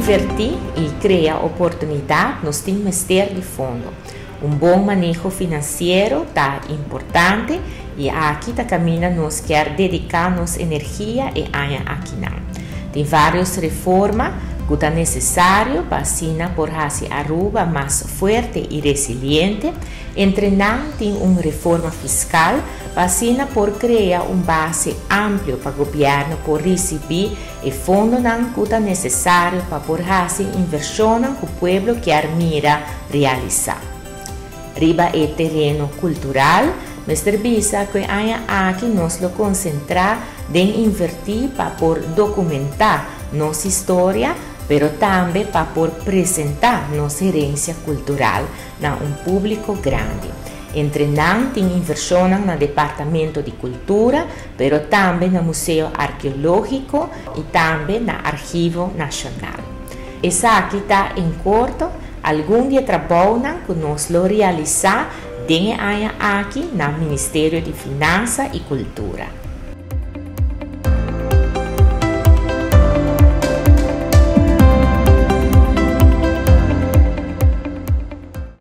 inverti y crea oportunidad, nos tin mester di fondo. Un bon maneho financiero ta importante y aki ta caminda nos kier dedica nos energia e aña akinan. Tin varios reforma cu ta necesario pa asina por haci Aruba mas fuerte y resiliente. Entre nan tin un reforma fiscal pa asina por crea un base amplio pa gobierno por ricibi e fondonan cu ta necesario pa por haci inversionnan cu pueblo kier mira realisa. Riba e tereno cultural, mester bisa cu e aña aki nos lo concentra den inverti pa por documenta nos historia, pero tambe pa por presenta nos herencia cultural na un publico grandi. Entre nan tin inversionnan na Departamento di Cultura, pero tambe na Museo Arkeologico y tambe na Archivo Nacional. Esaki ta en corto algun di e trabounan cu nos lo realisa den e aña aki na Ministerio di Finansa y Cultura.